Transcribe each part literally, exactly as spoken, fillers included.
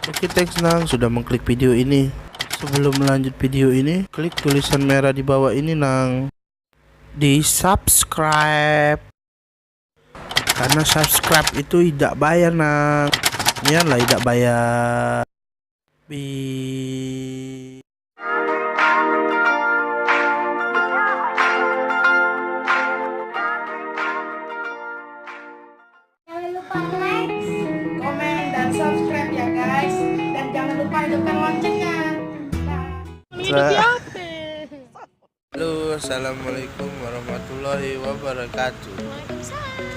Oke, thanks nang sudah mengklik video ini. Sebelum lanjut video ini, klik tulisan merah di bawah ini nang. Di subscribe. Karena subscribe itu idak bayar nang. Nian lah idak bayar. Bi. Jangan lupa like, komen, dan subscribe ya guys. Dan jangan lupa hidupkan loncengnya. Dah. Ini video apa? Halo, assalamualaikum warahmatullahi wabarakatuh. Waalaikumsalam.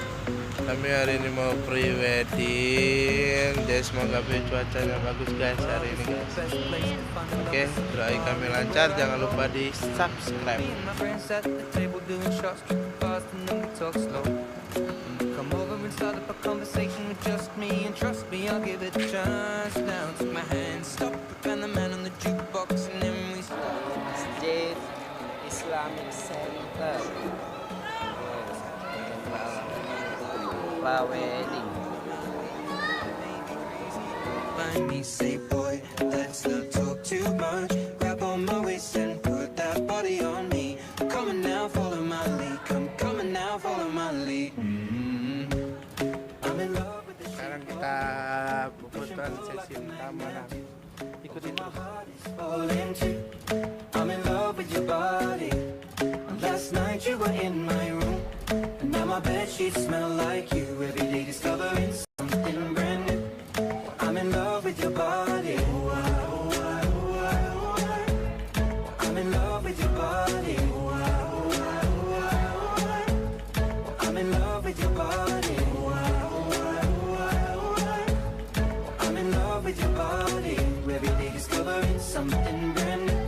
Kami hari ini mau pre-wedding. Jadi semoga cuacanya bagus guys hari ini guys. Oke, doain kami lancar. Jangan lupa di subscribe. Me and my friends at the table doing shots, tripping fast, and then we talk slow. Come over and start up a conversation with just me, and trust me, I'll give it a chance. Now take my hand, stop it, and the man on the jukebox, and then we start. Masjid Islamic Center. Wedding. By me, say, boy, let's not talk too much. Grab on my waist and put that body on me. Come on now, follow my lead. Come, come on now, follow my lead. Mm-hmm. I'm in love with the shape of you. Sekarang kita bubutan sesi utama nang. Ikutin terus. I'm in love with your body. Last night you were in my room, and now my bed sheets smell like you. Every day discovering something brand new. I'm in love with your body. I'm in love with your body. I'm in love with your body. I'm in love with your body. Every day discovering something brand new.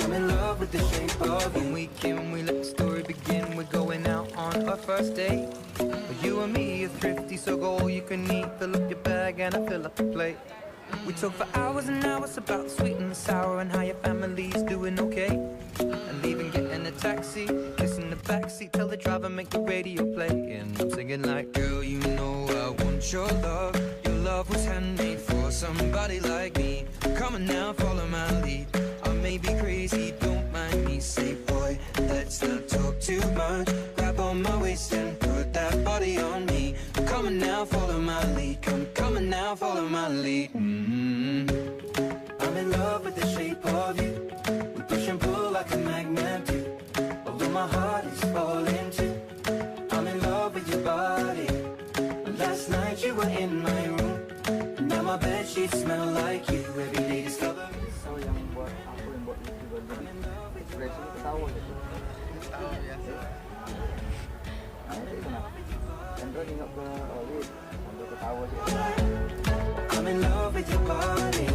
I'm in love with the shape of you. When we came, we let the story begin. We're going out on our first date. But you and me are thrifty, so go all you can eat. Fill up your bag and I fill up the plate. We talk for hours and hours about the sweet and the sour and how your family's doing okay. And leaving, getting a taxi, kissing the backseat, tell the driver make the radio play. And I'm singing like, girl, you know I want your love. Your love was handmade for somebody like me. Come on now, follow my lead. I may be crazy, don't mind me. Say, boy, let's not talk too much. Grab on my waist and put that body on me. Come on now, follow my lead. Come, come on now, follow my lead. Mm-hmm. I'm in love with the shape of you. We push and pull like a magnet do. Although my heart is falling too. I'm in love with your body. Last night you were in my room. And now my bed sheets smell like you. Every day discover. Tahu yang buat aku yang buat lucu banget. Ekspresi ketawa gitu. Ketawa biasa. Nah, itu kenapa? Hendra nengok ke Oli, sambil ketawa sih. I'm in love with your body.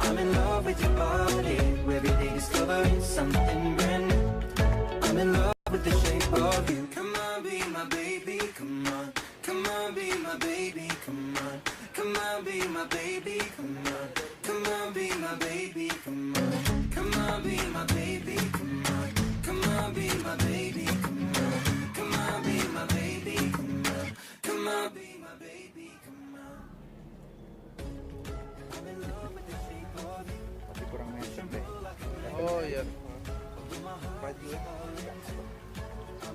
I'm in love with your body. Every day discovering something brand new. I'm in love with the shape of you. Come on, be my baby, come on. Come on, be my baby, come on. Come on, be my baby, come on. Come on, be my baby, come on. Come on, be my baby, come on. Come on, be my baby, come on. Come on, be my baby, come on. Come on, be my baby, come on. I'm in love with the shape of you. Tapi kurang mainstream deh. Oh iya. Maju. I'm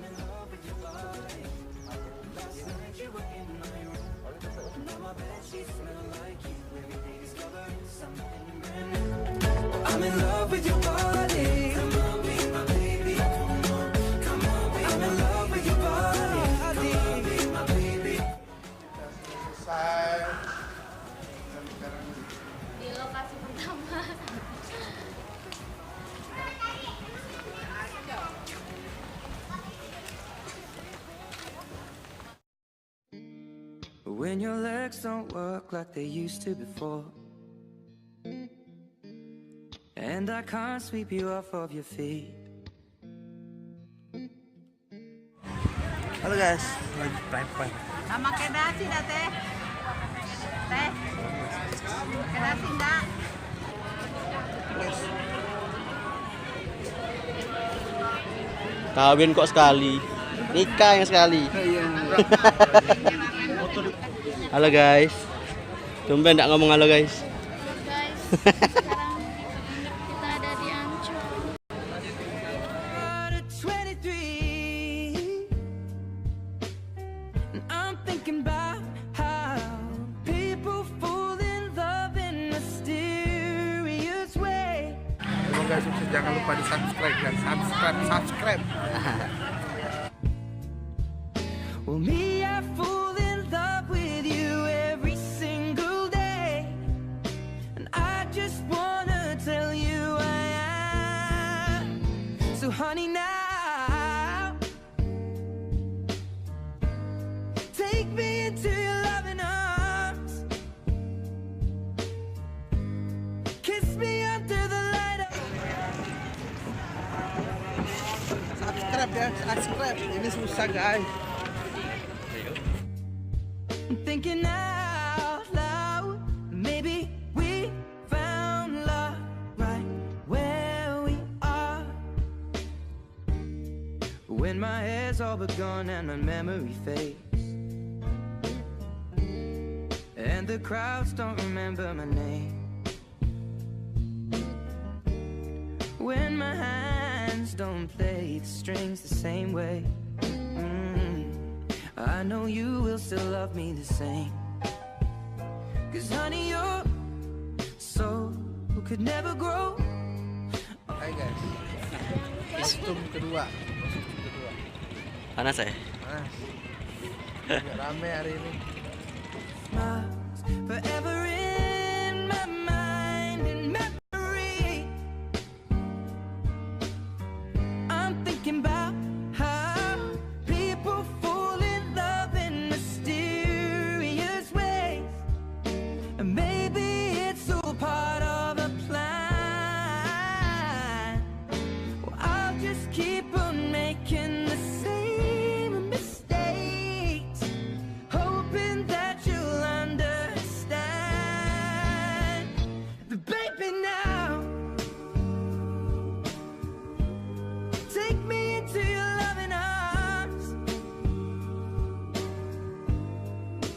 in love with your body. Come on, be my baby. Come on, come on, be I'm in love with your body. Come on, be my baby. Di lokasi pertama. When your legs don't work like they used to before, and I can't sweep you off of your feet. Halo guys, lagi prime time. Sama ke dasi dah, Teh. Teh. Ke dasi ndak? Kawin kok sekali, nikah yang sekali. Iya. Halo guys. Tumben ndak ngomong halo guys. Guys, sekarang kita ada di Ancol. Twenty-three. And I'm thinking about how people fall in love in mysterious way. Semoga sukses, jangan lupa di subscribe dan subscribe, subscribe. Well, me, I fall in love with you every single day. And I just wanna tell you I am. So, honey, now take me into your loving arms. Kiss me under the light of Subscribe ya, subscribe. Ini susah, guys. I'm thinking out loud. Maybe we found love right where we are. When my hair's all but gone and my memory fades, and the crowds don't remember my name. When my hands don't play the strings the same way, mm, I know you will still love me the same. 'Cause honey, your soul could never grow. Hai guys, kostum kedua, kostum kedua. Panas ya? Panas. Agak rame hari ini. Smiles forever in my mind and memory. I'm thinking about how people fall in love in mysterious ways. And maybe it's all part of a plan. Well, I'll just keep on making the same mistakes, hoping that you'll understand. The baby now, take me into your loving arms.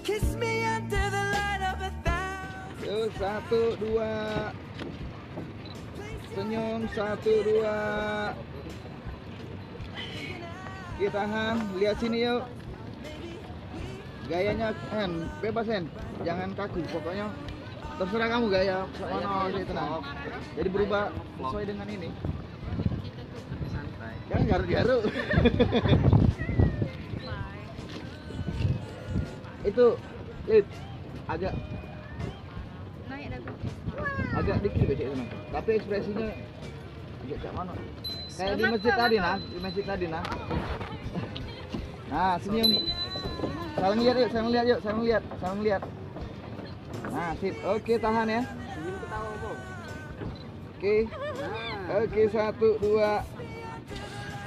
Kiss me under the light of a thousand. Yo, satu, dua. Senyum, satu, dua. Oke, tahan. Lihat sini yuk. Gayanya, Hen, bebas, Hen. Jangan kaku. Pokoknya terserah kamu gaya sak mano, jadi tenang. Jadi berubah sesuai dengan ini. Jangan garuk-garuk. Itu, Lid, agak, agak dikit becek sana. Tapi ekspresinya agak cak mano? Kayak di masjid tadi, nah. Di masjid tadi, nah. Nah, senyum. Saling lihat yuk, saling lihat yuk, saling lihat, saling lihat. Nah, sip. Oke, tahan ya. Senyum ketawa, Bang. Oke. Oke, satu, dua.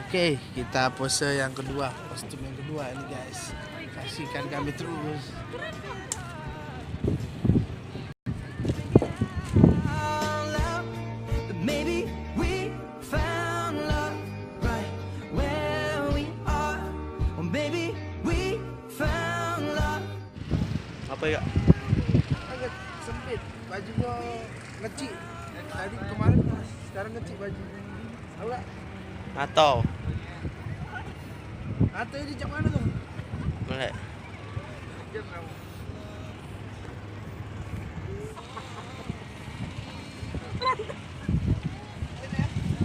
Oke, kita pose yang kedua, kostum yang kedua ini, guys. Saksikan kami terus. Maybe we found love right where we are. Or maybe we found love. Apa ya? Agak sempit, baju gua ngecik. Tadi kemarin pas, sekarang ngecik baju. Tahu gak? Atau. Atau ini cak mana tuh? Boleh.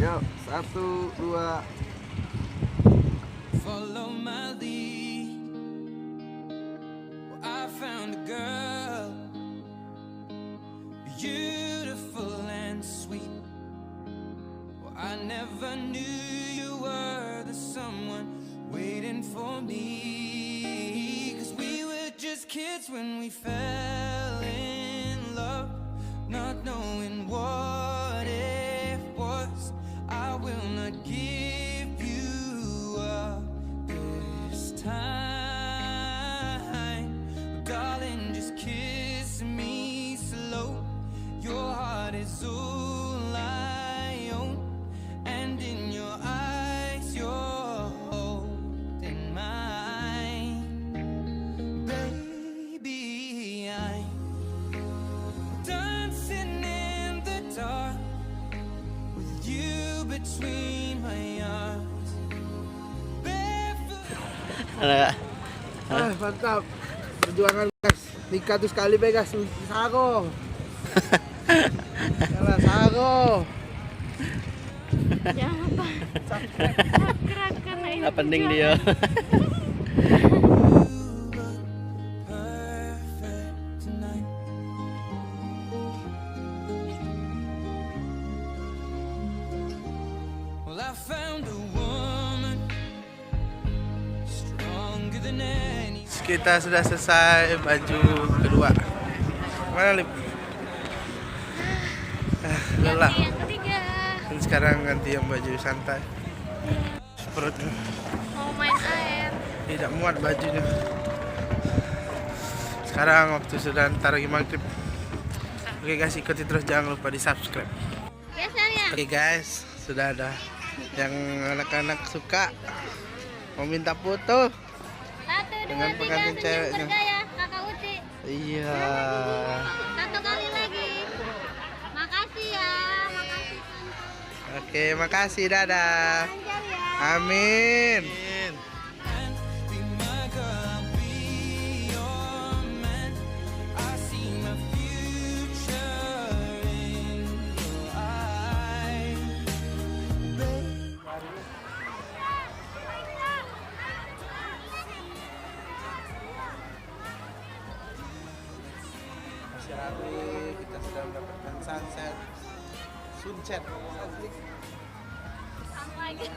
Yuk, satu, dua. Follow my lead. Well, I found a girl, beautiful and sweet. Well, I never knew you were the someone waiting for me. 'Cause we were just kids when we fell in love, not knowing what it was. I will not give you up this time. Darling, just kiss me slow. Your heart is all I own, and in your eyes, you're holding mine. Baby, Ada. Ah, mantap. Perjuangan, guys. Nikah tuh sekali be, guys. Sago. Salah, sago. Jangan lupa subscribe karena ini. Apa ning dia? Well, I found a woman stronger than any. Kita sudah selesai baju kedua. Mana, Lip? Ah, lelah. Ganti yang ketiga. Dan sekarang ganti yang baju santai. Perut. Mau main air. Tidak muat bajunya. Sekarang waktu sudah ntar lagi maghrib. Oke guys, ikuti terus, jangan lupa di subscribe. Ya, sayang. Oke guys, sudah ada yang anak-anak suka mau minta foto. Satu, dua, dengan tiga, pengantin senyum ceweknya. Bergaya, Kakak Uci. Iya. Satu kali lagi. Makasih ya, makasih, Tante. Oke, makasih, dadah. Lancar ya. Amin. Amin. Masih rame, kita sudah mendapatkan sunset. Sunset. Sunset. Sama lagi.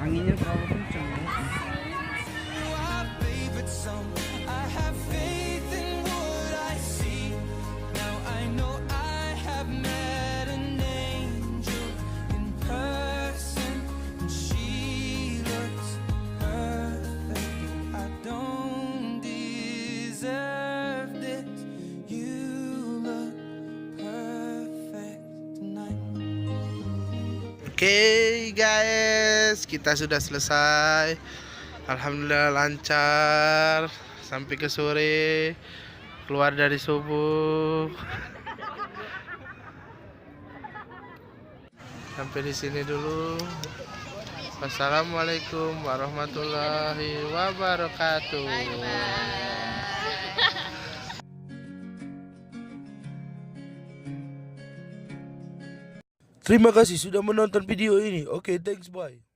Anginnya terlalu kencang. Oke guys, kita sudah selesai. Alhamdulillah lancar sampai ke sore. Keluar dari subuh. Sampai di sini dulu. Wassalamualaikum warahmatullahi wabarakatuh. Terima kasih sudah menonton video ini. Oke, thanks, bye.